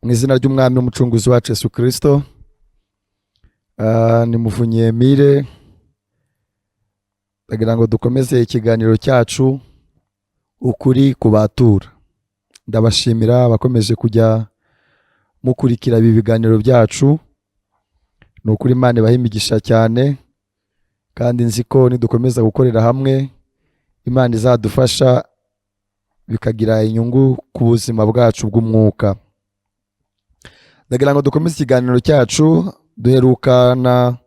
Mu izina ry'Umwami n'Umucunguzi wacu Yesu Kristo. Ni Muvunyi Emile, ndagira ngo dukomeze ikiganiro cyacu Ukuri ku Batura. Ndabashimira abakomeje kujya mukurikira ibi biganiro byacu. Ni ukuri, Imana ibaha imigisha cyane, kandi nzi ko nidukomeza gukorera hamwe, Imana izadufasha bikagira inyungu ku buzima bwacu bw'umwuka. Ndagira ngo dukomeze ikiganiro cyacu. Duherukana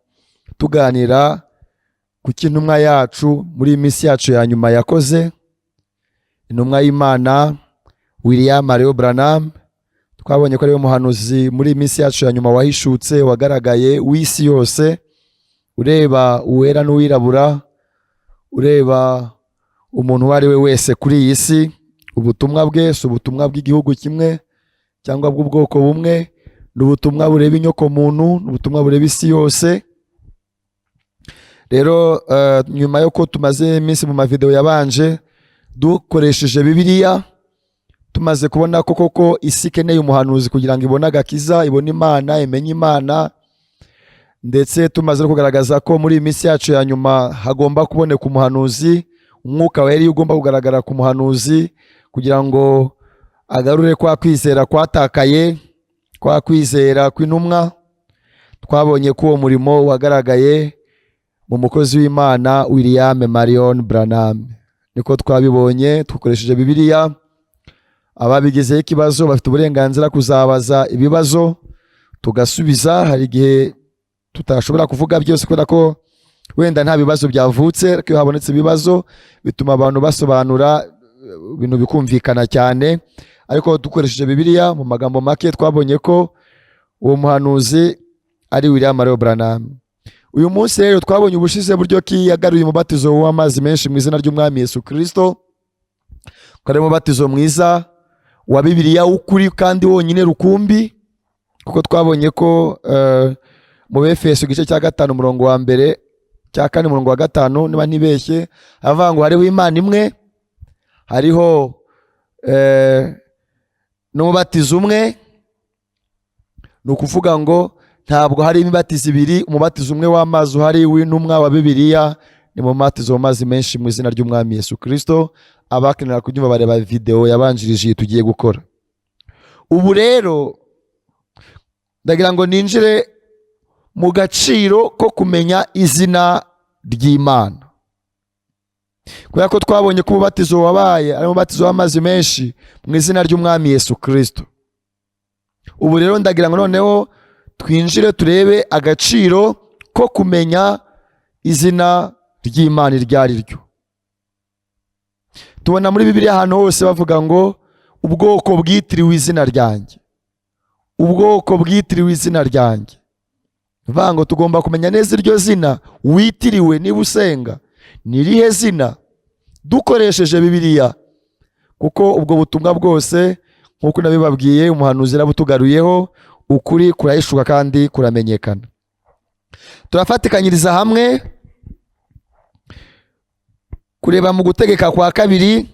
tuganira ku cy'intumwa yacu muri iyi minsi yacu ya nyuma yakoze, intumwa y'Imana William Marrion Branham. Twabonye ko ariwe muhanuzi muri iyi minsi yacu ya nyuma wahishutse, wagaragaye w'isi yose, ureba uwera n'uwirabura, ureba umuntu uwo ari we wese kuri iyi si. Ubutumwa bwe si ubutumwa bw'igihugu kimwe cyangwa bw'ubwoko bumwe, ni ubutumwa bureba inyokomuntu, ni ubutumwa bureba isi yose. Rero nyuma y'uko tumaze iminsi mu mavideo yabanje dukoresheje Bibiliya, tumaze kubona ko koko isi ikeneye umuhanuzi kugira ngo ibone agakiza, ibone Imana, imenye Imana, ndetse tumaze no kugaragaza ko muri iyi minsi yacu ya nyuma hagomba kuboneka umuhanuzi, Umwuka Wera iyo ugomba kugaragara ku muhanuzi kugira ngo agarure kwa kwizera kwatakaye, kwa kwizera kw'intumwa. Twabonye ko uwo murimo wagaragaye mu mukozi w'Imana William Marion Branham. Niko twabibonye dukoresheje Bibiliya. Ababigizeho ikibazo bafite uburenganzira kuzabaza ibibazo tugasubiza. Hari igihe tutashobora kuvuga byose kubera ko wenda nta bibazo byavutse, ariko iyo habonetse ibibazo bituma abantu basobanura ibintu bikumvikana cyane. Ariko dukoresheje Bibiliya, mu magambo make, twabonye ko uwo muhanuzi ari William Marrion Branham. Uyu munsi rero, twabonye ubushize buryo ki yagaruye umubatizo w'amazi menshi mu izina ry'Umwami Yesu Kristo, ko ari umubatizo mwiza wa Bibiliya w'ukuri kandi wonyine rukumbi, kuko twabonye ko mu Befeso igice cya 5 umurongo wa 1, cya 4 umurongo wa 5 niba ntibeshye, havuga ngo hariho Imana imwe, hariho n'umubatizo umwe. Ni ukuvuga ngo ntabwo hari imibatizo ibiri, umubatizo umwe w'amazi uhari w'intumwa wa Bibiliya ni mu mubatizo w'amazi menshi mu izina ry'Umwami Yesu Kristo. Abakenera kubyumva bareba videwo yabanjirije iyi tugiye gukora ubu. Rero ndagira ngo ninjire mu gaciro ko kumenya izina ry'Imana, kubera ko twabonye ko umubatizo wabaye ari umubatizo w'amazi menshi mu izina ry'Umwami Yesu Kristo. Ubu rero ndagira ngo noneho twinjire turebe agaciro ko kumenya izina ry'Imana iryo ari ryo. Tubona muri Bibiliya ahantu hose bavuga ngo "ubwoko bwitiriwe izina ryanjye", "ubwoko bwitiriwe izina ryanjye". Bivuga ngo tugomba kumenya neza iryo zina witiriwe niba usenga. Ni irihe zina? Dukoresheje Bibiliya, kuko ubwo butumwa bwose, nk'uko nabibabwiye, umuhanuzi yarabutugaruyeho. Ukuri kurahishuka kandi kuramenyekana. Turafatikanyiriza hamwe kureba mu Gutegeka kwa Kabiri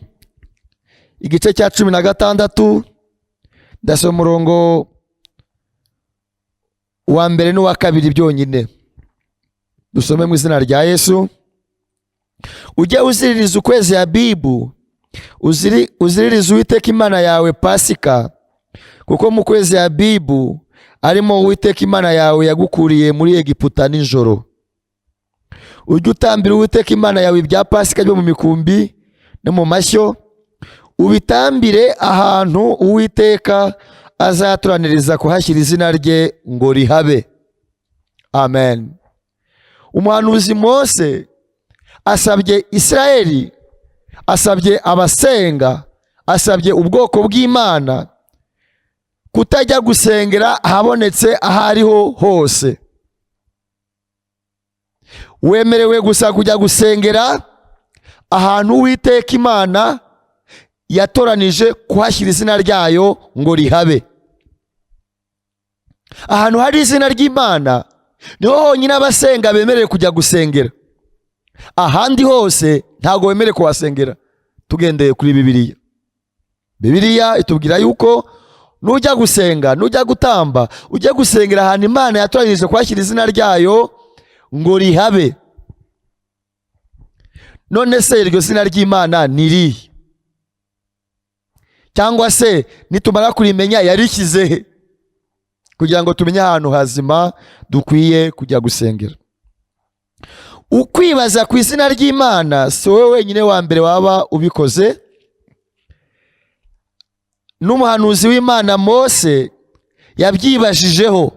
igice cya 16. Ndasoma umurongo wa 1 n'uwa 2 byonyine. Dusome mu izina rya Yesu. "Ujye uziririza ukwezi Abibu, uziririze Uwiteka Imana yawe Pasika, kuko mu kwezi Abibu arimo Uwiteka Imana yawe yagukuriye muri Egiputa nijoro. Ujye utambira Uwiteka Imana yawe ibya Pasika byo mu mikumbi no mu mashyo, ubitambire ahantu Uwiteka azatoraniriza kuhashyira izina rye ngo rihabe." Amen. Umuhanuzi Mose asabye Isirayeli, asabye abasenga, asabye ubwoko bw'Imana kutajya gusengera ahabonetse aho ariho hose. Wemerewe gusa kujya gusengera ahantu Uwiteka Imana yatoranije kuhashyira izina ryayo ngo rihabe. Ahantu hari izina ry'Imana niho honyine abasenga bemerewe kujya gusengera. Ahandi hose ntabwo wemerewe kuhasengera tugendeye kuri Bibiliya. Bibiliya itubwira yuko Nujya gusenga, nujya gutamba, ujye gusengera ahantu Imana yatoranyije kuhashyira izina ryayo ngo rihabe. None se iryo zina ry'Imana ni irihe? Cyangwa se nitumara kurimenya yarishyize he? Kugira ngo tumenye ahantu hazima dukwiye kujya gusengera. Ukwibaza ku izina ry'Imana si wowe wenyine wa mbere waba ubikoze. N'umuhanuzi w'Imana Mose yabyibajijeho,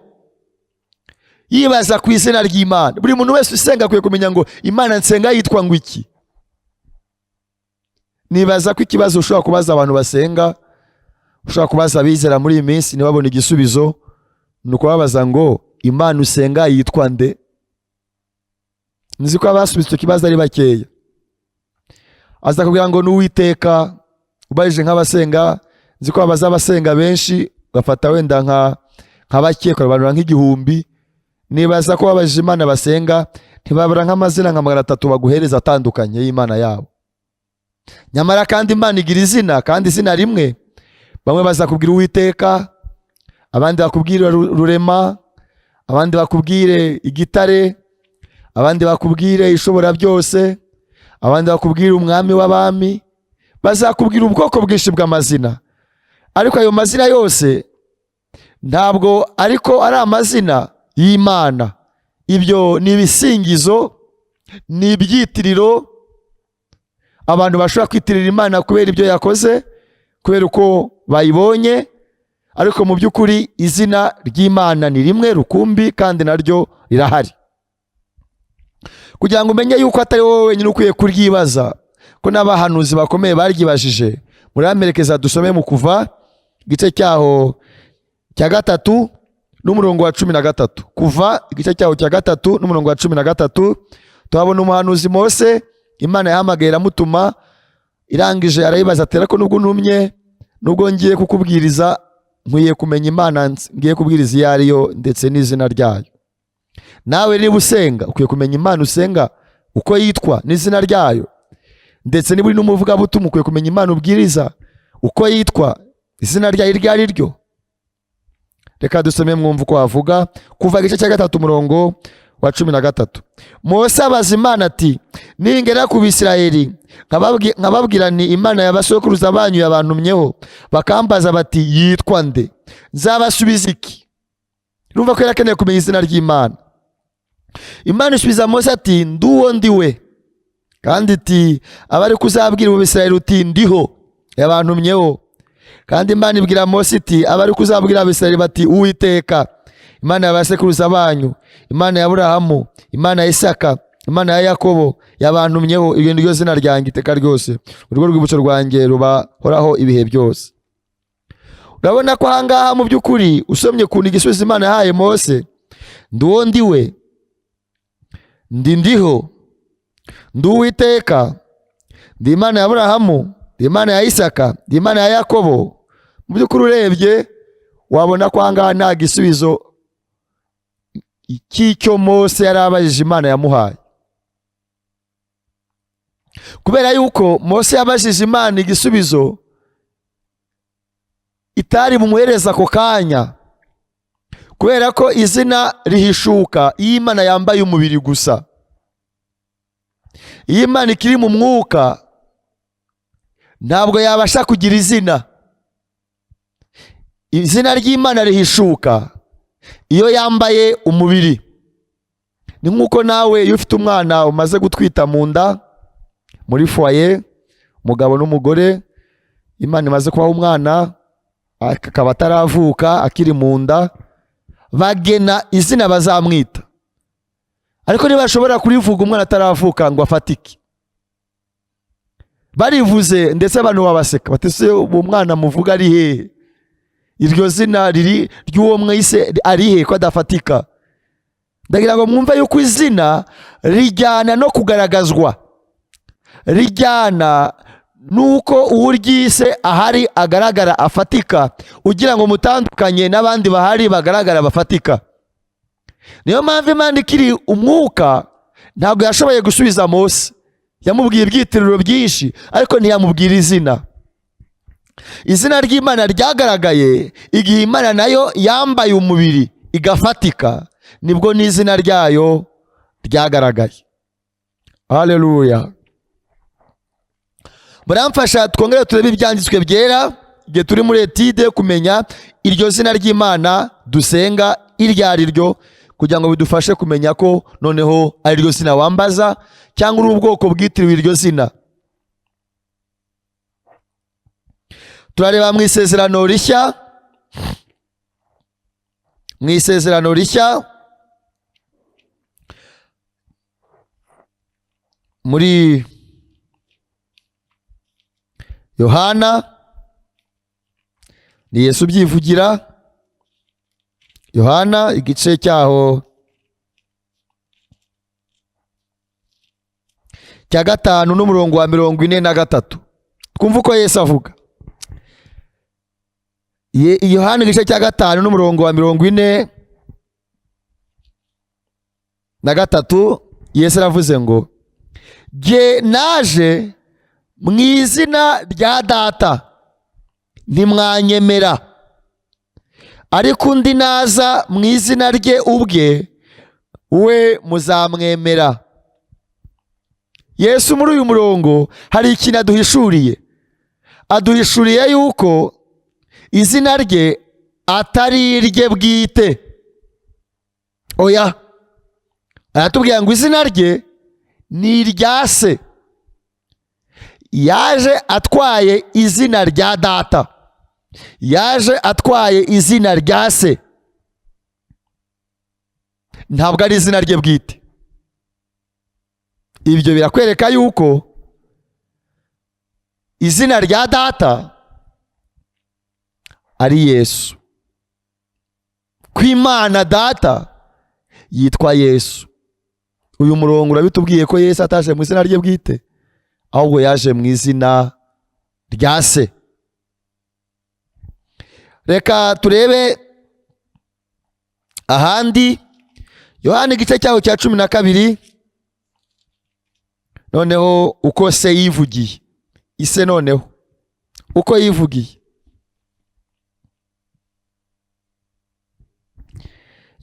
yibaza ku izina ry'Imana. Buri muntu wese usenga akwiye kumenya ngo Imana nsenga yitwa ngo iki. Nibaza ko ikibazo ushobora kubaza abantu basenga, ushobora kubaza abizera muri iyi minsi ntibabone igisubizo, ni ukubabaza ngo Imana usenga yitwa nde? Nzi ko abasubiza icyo kibazo ari bakeya. Aza kugira ngo ni Uwiteka. Ubajije nk'abasenga, nzi ko babaza abasenga benshi, ugafata wenda nka bake ukarobanura nk'igihumbi. Nibaza ko babajije Imana basenga ntibabura nk'amazina nka 300 baguhereza atandukanye y'Imana yabo. Nyamara kandi Imana igira izina, kandi izina rimwe. Bamwe bazakubwira Uwiteka, abandi bakubwire Rurema, abandi bakubwire Igitare, abandi bakubwire Ishobora byose, abandi bakubwire Umwami w'abami. Bazakubwira ubwoko bwinshi bw'amazina, ariko ayo mazina yose ntabwo ariko ari amazina y'Imana. Ibyo ni ibisingizo, ni ibyitiriro abantu bashobora kwitirira Imana kubera ibyo yakoze, kubera uko bayibonye. Ariko mu by'ukuri izina ry'Imana ni rimwe rukumbi, kandi naryo rirahari. Kugira ngo umenye yuko atari wowe wenyine ukwiye kuryibaza, ko n'abahanuzi bakomeye baryibajije, muramerekeza dusome mu Kuva igice cyaho cya 3 n'umurongo wa 13. Kuva igice cyaho cya 3 n'umurongo wa 13, tuhabona umuhanuzi Mose. Imana yahamagaye iramutuma, irangije arayibaza ati ariko nubwo ntumye, nubwo ngiye kukubwiriza, nkwiye kumenya Imana ngiye kubwiriza iyo ariyo ndetse n'izina ryayo. Nawe niba usenga ukwiye kumenya Imana usenga uko yitwa n'izina ryayo, ndetse niba uri n'umuvugabutumwa ukwiye kumenya Imana ubwiriza uko yitwa, izina ryayo iryo ari ryo. Reka dusome mwumve uko havuga. Kuva igice cya 3 umurongo wa 13. Mose abaza Imana ati ningera ku Bisirayeli nkababwira nti Imana y'abasokuruza banyu yabantumyeho, bakambaza bati yitwa nde, nzabasubiza iki? Urumva ko yarakeneye kumenya izina ry'Imana. Imana isubiza Mose ati nduwo ndi we, kandi iti abari kuzabwira mu Bisirayeli uti ndiho yabantumyeho. Kandi Imana ibwira Mose iti abari kuzabwira Abisirayeli bati Uwiteka Imana y'abasekuruza banyu, Imana ya Aburahamu, Imana ya Isaka, Imana ya Yakobo yabantumyeho, iryo ni ryo zina ryanjye iteka ryose, urwo rwibutso rwanjye rubahoraho ibihe byose. Urabona ko ahangaha mu by'ukuri usomye ukuntu igisubizo Imana yahaye Mose, nduwo ndi we, ndi ndiho, ndi Uwiteka, ndi Imana ya Aburahamu, ndi Imana ya Isaka, ndi Imana ya Yakobo. Mu by'ukuri urebye wabona ko ahangaha nta gisubizo cy'icyo Mose yari abajije Imana yamuhaye, kubera yuko Mose yabajije Imana igisubizo itari bumuhereza ako kanya, kubera ko izina rihishuka iyo Imana yambaye umubiri gusa. Iyo Imana ikiri mu mwuka ntabwo yabasha kugira izina. Izina ry'Imana rihishuka iyo yambaye umubiri. Ni nk'uko nawe iyo ufite umwana umaze gutwita mu nda muri foyer, umugabo n'umugore, Imana imaze kubaha umwana akaba ataravuka akiri mu nda, bagena izina bazamwita, ariko ntibashobora kurivuga umwana ataravuka ngo afatike. Barivuze ndetse abantu babaseka bati se uwo mwana muvuga ari hehe? Iryo zina riri ry'uwo mwise ari he ko adafatika? Ndagira ngo mwumve yuko izina rijyana no kugaragazwa, rijyana nuko uwuryise ahari agaragara afatika, ugira ngo mutandukanye n'abandi bahari bagaragara bafatika. Niyo mpamvu Imana ikiri umwuka ntabwo yashoboye gusubiza Mose, yamubwiye ibyitiriro byinshi ariko ntiyamubwira izina. Izina ry'Imana ryagaragaye igihe Imana nayo yambaye umubiri igafatika, nibwo n'izina ryayo ryagaragaye. Haleluya. Muramfasha twongere turebe ibyanditswe byera igihe turi muri etide kumenya iryo zina ry'Imana dusenga iryo ari ryo, kugira ngo bidufashe kumenya ko noneho ari ryo zina wambaza cyangwa uri ubwoko bwitiriwe iryo zina. Turareba mu isezerano rishya, mu isezerano rishya muri Yohana, ni Yesu ubyivugira. Yohana igice cyaho cya 5 n'umurongo wa 43. Twumva uko Yesu avuga. Yohana igice cya 5 n'umurongo wa 43, Yesu aravuze ngo jye naje mu izina rya Data ntimwanyemera, ariko undi naza mu izina rye ubwe we muzamwemera. Yesu muri uyu murongo hari ikintu aduhishuriye. Aduhishuriye yuko izina rye atari irye bwite. Oya, aratubwira ngo izina rye ni irya Se. Yaje atwaye izina rya Data, yaje atwaye izina rya Se, ntabwo ari izina rye bwite. Ibyo birakwereka yuko izina rya Data ari Yesu, ko Imana Data yitwa Yesu. Uyu murongo urabitubwiye ko Yesu ataje mu izina rye bwite, ahubwo yaje mu izina rya Se. Reka turebe ahandi. Yohana igice cyaho cya 12, noneho uko Se yivugiye. Ise noneho uko yivugiye.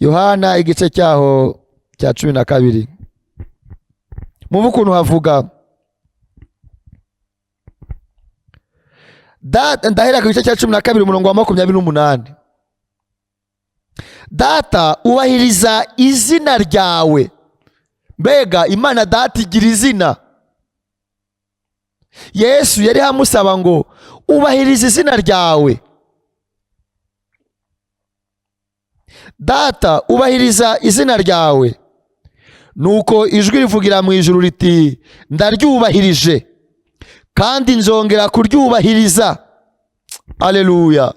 Yohana igice cyaho cya 12, mubu ukuntu havuga. Ndahera ku gice cya 12 umurongo wa 28. Data ubahiriza izina ryawe. Mbega Imana Data igira izina. Yesu yari amusaba ngo ubahiriza izina ryawe. Data ubahiriza izina ryawe. Nuko ijwi rivugira mu ijuru riti ndaryubahirije kandi nzongera kuryubahiriza. Haleluya.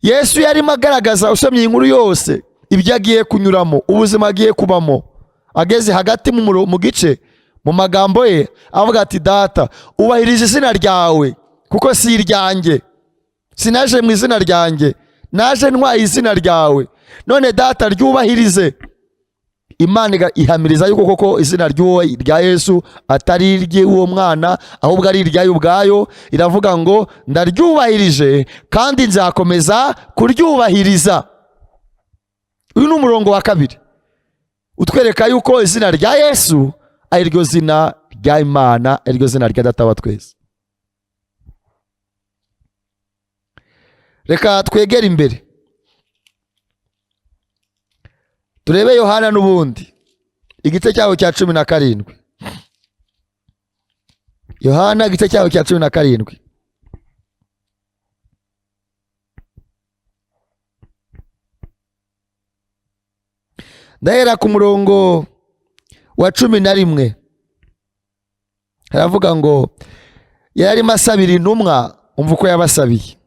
Yesu yarimo agaragaza, usomye inkuru yose, ibyo agiye kunyuramo, ubuzima agiye kubamo. Ageze hagati mu gice, mu magambo ye avuga ati Data ubahiriza izina ryawe, kuko si iryanjye, sinaje mu izina ryanjye, naje ntwaye izina ryawe, none Data ryubahirize. Imana ihamiriza yuko koko izina rya Yesu atari iry'uwo mwana, ahubwo ari iryayo ubwayo. Iravuga ngo ndaryubahirije kandi nzakomeza kuryubahiriza. Uyu ni umurongo wa 2 utwereka yuko izina rya Yesu ari ryo zina rya Imana, ari ryo zina rya Data wa twese. Reka twegere imbere turebe Yohana n'ubundi igice cyaho cya 17. Yohana igice cyaho cya 17. Ndahera ku murongo wa 11. Haravuga ngo yarimo asabira intumwa, umva uko yabasabiye.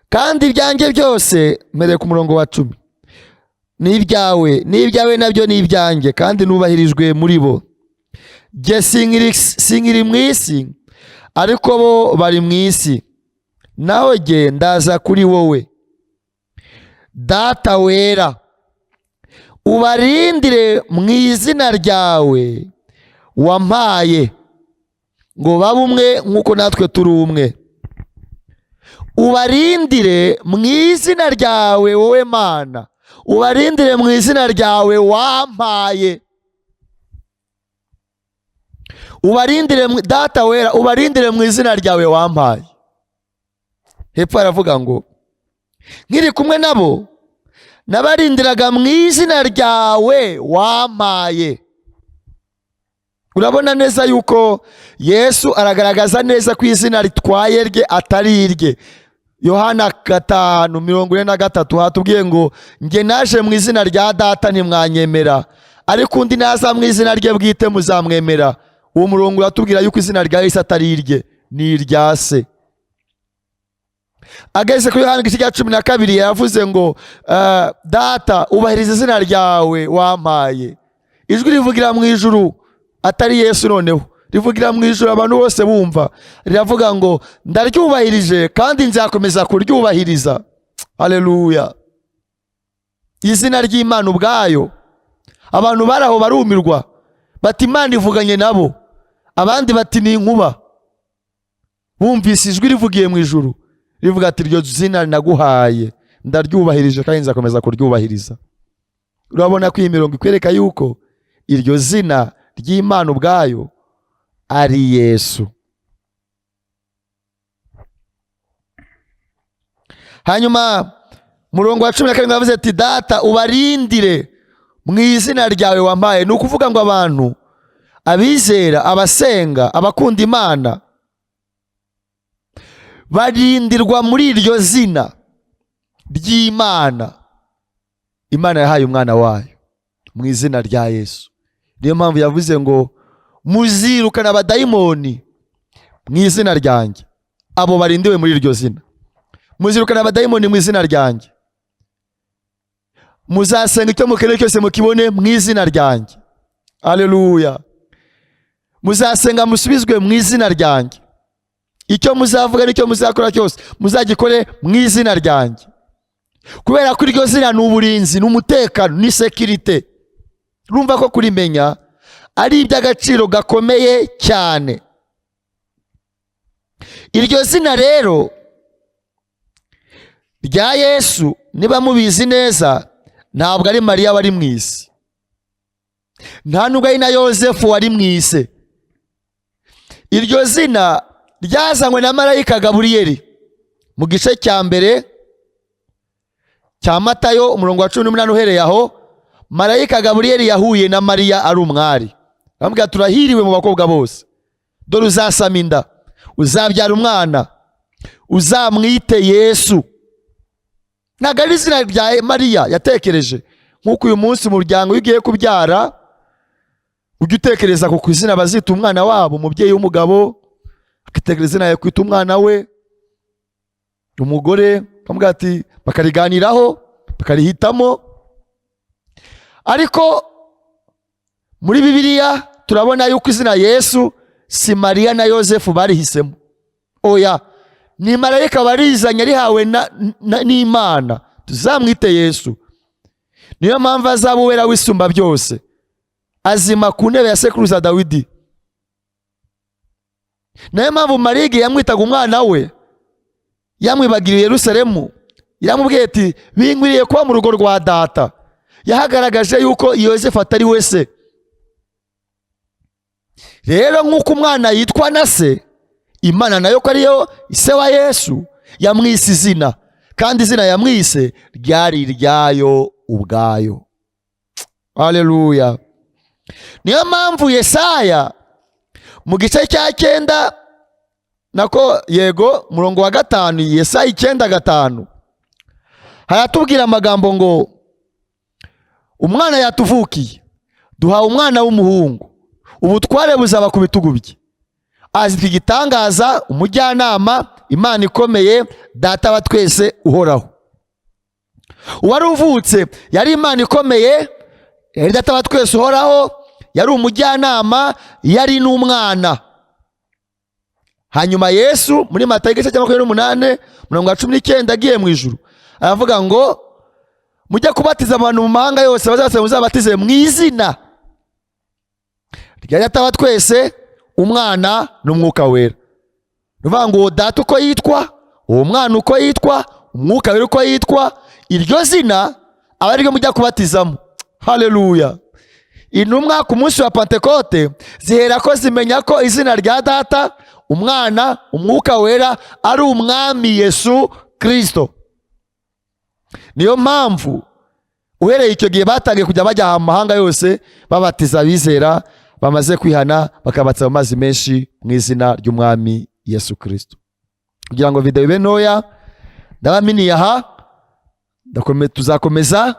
Kandi ibyanjye byose, mpereye ku murongo wa 10, ni ibyawe, ni ibyawe nabyo ni ibyanjye, kandi nubahirijwe muri bo. Jye sinkiri mu isi, ariko bo bari mu isi, naho jye ndaza kuri wowe. Data wera, ubarindire mu izina ryawe wampaye, ngo babe umwe nk'uko natwe turi umwe. Ubarindire mu izina ryawe wowe Mana, ubarindire mu izina ryawe wampaye. Ubarindire Data wera, ubarindire mu izina ryawe wampaye. Hepfo aravuga ngo nkiri kumwe nabo nabarindiraga mu izina ryawe wampaye. Urabona neza yuko Yesu aragaragaza neza ko izina ritwaye rye atari irye. Yohana 5:43 hatubwiye ngo nge naje mu izina rya Data ntimwanyemera, ariko undi naza mu izina rye bwite muzamwemera. Uwo murongo uratubwira yuko izina rya Yesu atari irye, ni irya Se. Ageze kuri Yohana igice cya 12 yavuze ngo Data ubahiriza izina ryawe wampaye. Ijwi rivugira mu ijuru, atari Yesu noneho, rivugira mu ijuru abantu bose bumva, riravuga ngo ndaryubahirije kandi nzakomeza kuryubahiriza. Haleluya! Izina ry'Imana ubwayo. Abantu bari aho barumirwa, bati Imana ivuganye nabo, abandi bati ni inkuba. Bumvise ijwi rivugiye mu ijuru rivuga ati iryo zina naguhaye ndaryubahirije kandi nzakomeza kuryubahiriza. Urabona ko iyi mirongo ikwereka yuko iryo zina ry'Imana ubwayo ari Yesu. Hanyuma murongo wa 17 yavuze ati Data ubarindire mu izina ryawe wampaye. Ni ukuvuga ngo abantu abizera, abasenga, abakunda Imana barindirwa muri iryo zina ry'Imana. Imana yahaye umwana wayo mu izina rya Yesu. Niyo mpamvu yavuze ngo muzirukana abadayimoni mu izina ryanjye. Abo barindiwe muri iryo zina. Muzirukana abadayimoni mu izina ryanjye. Muzasenga icyo mukeneye cyose mukibone mu izina ryanjye. Haleluya! Muzasenga musubizwe mu izina ryanjye. Icyo muzavuga n'icyo muzakora cyose muzagikore mu izina ryanjye. Kubera ko iryo zina ni uburinzi, ni umutekano, ni sekirite. Urumva ko kurimenya ari iby'agaciro gakomeye cyane. Iryo zina rero rya Yesu, niba mubizi neza, ntabwo ari Mariya wari mu isi, nta nubwo ari na Yosefu wari mu isi. Iryo zina ryazanywe na marayika Gaburiyeli mu gice cya mbere cya Matayo umurongo wa 18 uhereye aho. Marayika Gaburiyeli yahuye na Mariya ari umwari, aramubwira turahiriwe mu bakobwa bose, dore uzasama inda, uzabyara umwana, uzamwite Yesu. Ntabwo ari izina rya Mariya yatekereje. Nk'uko uyu munsi umuryango iyo ugiye kubyara ujya utekereza ku izina bazita umwana wabo, umubyeyi w'umugabo akitekereza izina yakwita umwana we, umugore akamubwira ati, bakariganiraho bakarihitamo. Ariko muri Bibiliya turabona yuko izina Yesu si Mariya na Yosefu barihisemo. Oya, ni marayika barizanye rihawe n'Imana, tuzamwite Yesu. Niyo mpamvu azaba uwera w'isumba byose, azima ku ntebe ya sekuruza Dawidi. Nayo mpamvu Mariya igihe yamwitaga umwana we, yamwibagiriye Yerusalemu, yaramubwiye ati binkwiriye kuba mu rugo rwa data. Yahagaragaje yuko Yosefu atari we se. Rero nk'uko umwana yitwa na se, Imana nayo ko ariyo se wa Yesu yamwise izina, kandi izina yamwise ryari iryayo ubwayo. Haleluya! Niyo mpamvu Yesaya mu gice cya 9 nako yego murongo wa 5, Yesaya 9:5 haratubwira amagambo ngo umwana yatuvukiye, duhawe umwana w'umuhungu, ubutware buzaba ku bitugu bye, azitwa igitangaza, umujyanama, Imana ikomeye, Data wa twese uhoraho. Uwari uvutse yari Imana ikomeye, yari Data wa twese uhoraho, yari umujyanama, yari n'umwana. Hanyuma Yesu muri Matayo igice cya 28 umurongo wa 19 agiye mu ijuru aravuga ngo mujye kubatiza abantu mu mahanga yose, bazabatize muzabatize mu izina rya Data wa twese, Umwana n'Umwuka Wera. Ni ukuvuga ngo uwo Data uko yitwa, uwo Mwana uko yitwa, Umwuka Wera uko yitwa, iryo zina aba ariryo mujya kubatizamo. Haleluya! Intumwa ku munsi wa Pantekote zihera ko zimenya ko izina rya Data, Umwana, Umwuka Wera ari Umwami Yesu Kirisito. Niyo mpamvu uhereye icyo gihe batangiye kujya bajya mu mahanga yose, babatiza abizera bamaze kwihana, bakabatsa mu mazi menshi mu izina ry'Umwami Yesu Kirisito. Kugira ngo videwo ibe ntoya, ndabaminiye aha. Tuzakomeza,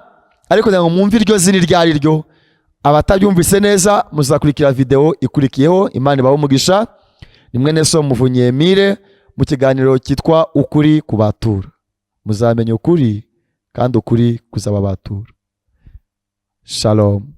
ariko kugira ngo mwumve iryo zina iryo ari ryo, abatabyumvise neza muzakurikira videwo ikurikiyeho. Imana ibahe umugisha. Ni mwene so Muvunyi Emile mu kiganiro cyitwa Ukuri Kubatura. Muzamenya ukuri kandi ukuri kuzababatura. Shalom.